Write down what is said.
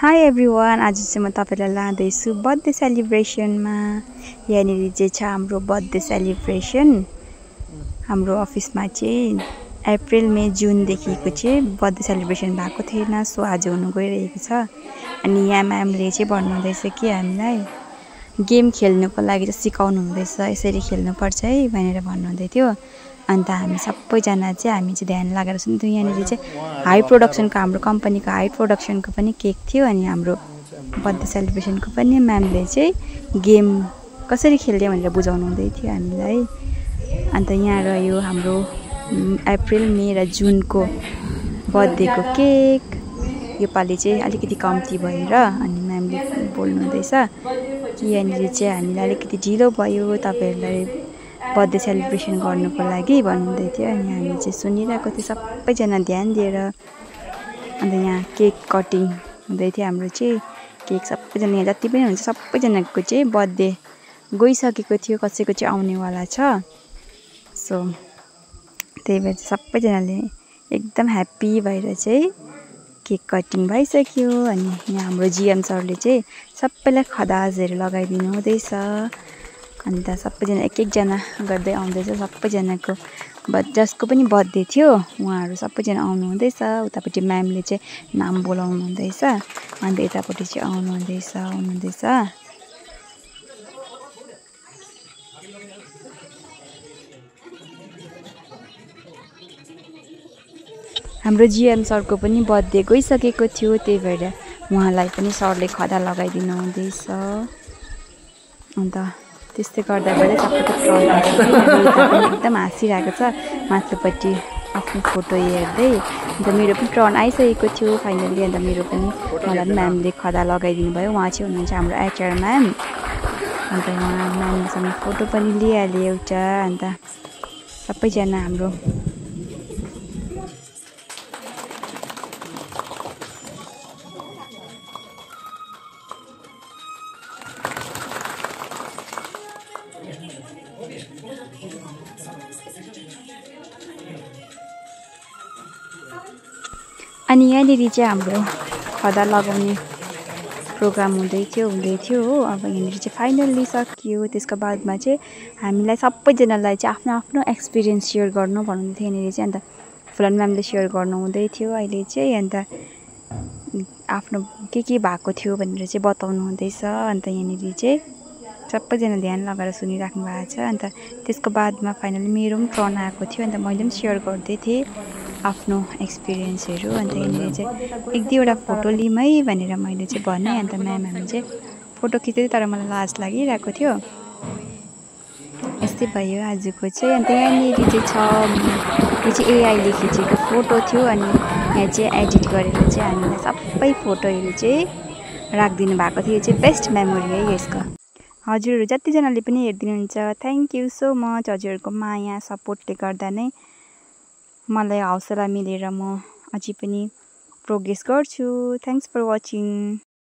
High everyone, आज चाहिँ म तपाईलाई लाँदैछु बर्थडे सेलिब्रेसनमा। यहाँनिर चाहिँ छ हाम्रो बर्थडे सेलिब्रेसन। हाम्रो अफिसमा चाहिँ अप्रिल मे जुनदेखिको चाहिँ बर्थडे सेलिब्रेसन भएको थिएन, सो आज हुनु गइरहेको छ। अनि यहाँ म्यामले चाहिँ भन्नुहुँदैछ कि हामीलाई गेम खेल्नुको लागि चाहिँ सिकाउनु हुँदैछ, यसरी खेल्नुपर्छ है भनेर भन्नुहुँदै थियो। अन्त हामी सबैजना चाहिँ हामी चाहिँ ध्यान लगाएर सुन्थ्यौँ। यहाँनिर चाहिँ हाई प्रोडक्सनको हाम्रो कम्पनीको हाई प्रोडक्सनको पनि केक थियो। अनि हाम्रो बर्थडे सेलिब्रेसनको पनि म्यामले चाहिँ गेम कसरी खेल्ने भनेर बुझाउनु हुँदै थियो हामीलाई। अन्त यहाँ रह्यो हाम्रो अप्रिल मे र जुनको बर्थडेको केक। योपालि चाहिँ अलिकति कम्ती भएर अनि म्यामले बोल्नु हुँदैछ कि यहाँनिर चाहिँ हामीलाई अलिकति ढिलो भयो तपाईहरुलाई बर्थडे सेलिब्रेसन गर्नुको लागि भन्नुहुँदै थियो। अनि हामी चाहिँ सुनिरहेको थियो सबैजना ध्यान दिएर। अन्त यहाँ केक कटिङ हुँदै थियो। हाम्रो चाहिँ केक सबैजना यहाँ जति पनि हुन्छ सबैजनाको चाहिँ बर्थडे गइसकेको थियो, कसैको चाहिँ आउनेवाला छ। सो त्यही भएर सबैजनाले एकदम ह्याप्पी भएर चाहिँ केक कटिङ भइसक्यो। अनि यहाँ हाम्रो जिएम सरले चाहिँ सबैलाई खदाजहरू लगाइदिनु हुँदैछ। अन्त सबैजना एक एकजना गर्दै आउँदैछ। सबैजनाको जसको पनि बर्थडे थियो उहाँहरू सबैजना आउनु हुँदैछ। उतापट्टि म्यामले चाहिँ नाम बोलाउनु हुँदैछ, अन्त यतापट्टि चाहिँ आउनुहुँदैछ। हाम्रो जिएम सरको पनि बर्थडे गइसकेको थियो, त्यही भएर उहाँलाई पनि सरले खदा लगाइदिनु हुँदैछ। अन्त त्यस्तै गर्दा सबैको ट्रन एकदम हाँसिरहेको छ माथिल्लोपट्टि आफ्नो फोटो हेर्दै। अन्त मेरो पनि ट्रन आइसकेको थियो फाइनली। अन्त मेरो पनि मलाई पनि म्यामले खदा लगाइदिनु भयो। उहाँ चाहिँ हुनुहुन्छ हाम्रो एचआर म्याम। अन्त उहाँ म्यामसँग फोटो पनि लिइहालेँ एउटा। अन्त सबैजना हाम्रो अनि यहाँनिर चाहिँ हाम्रो खदा लगाउने प्रोग्राम हुँदै थियो हो। अब यहाँनिर चाहिँ फाइनल्ली सकियो। त्यसको बादमा चाहिँ हामीलाई सबैजनालाई चाहिँ आफ्नो आफ्नो एक्सपिरियन्स सेयर गर्नु भन्नुहुँदै थियो यहाँनिर चाहिँ। अन्त फुलन म्यामले सेयर गर्नु हुँदै थियो अहिले चाहिँ। अन्त आफ्नो के भएको थियो भनेर चाहिँ बताउनु हुँदैछ। अन्त यहाँनिर चाहिँ सबैजना ध्यान लगाएर सुनिराख्नु भएको छ। अन्त त्यसको बादमा फाइनली मेरो पनि टर्न आएको थियो। अन्त मैले पनि सेयर गर्दै थिएँ आफ्नो एक्सपिरियन्सहरू। अन्त यहाँनिर चाहिँ एक दुईवटा फोटो लिऊँ है भनेर मैले चाहिँ भनेँ। अन्त म्यामहरू चाहिँ फोटो खिच्दै, तर मलाई लाज लागिरहेको थियो। यस्तै भयो आजको चाहिँ। अन्त यहाँनिर चाहिँ छ यो चाहिँ एआईले खिचेको फोटो थियो। अनि यहाँ चाहिँ एडिट गरेर चाहिँ हामीलाई सबै फोटोहरू चाहिँ राखिदिनु भएको थियो। यो चाहिँ बेस्ट मेमोरी है यसको। हजुरहरू जतिजनाले पनि हेरिदिनुहुन्छ थ्याङ्क यू सो मच। हजुरहरूको माया सपोर्टले गर्दा नै मलाई हौसला मिलेर म अझै पनि प्रोग्रेस गर्छु। Thanks for watching.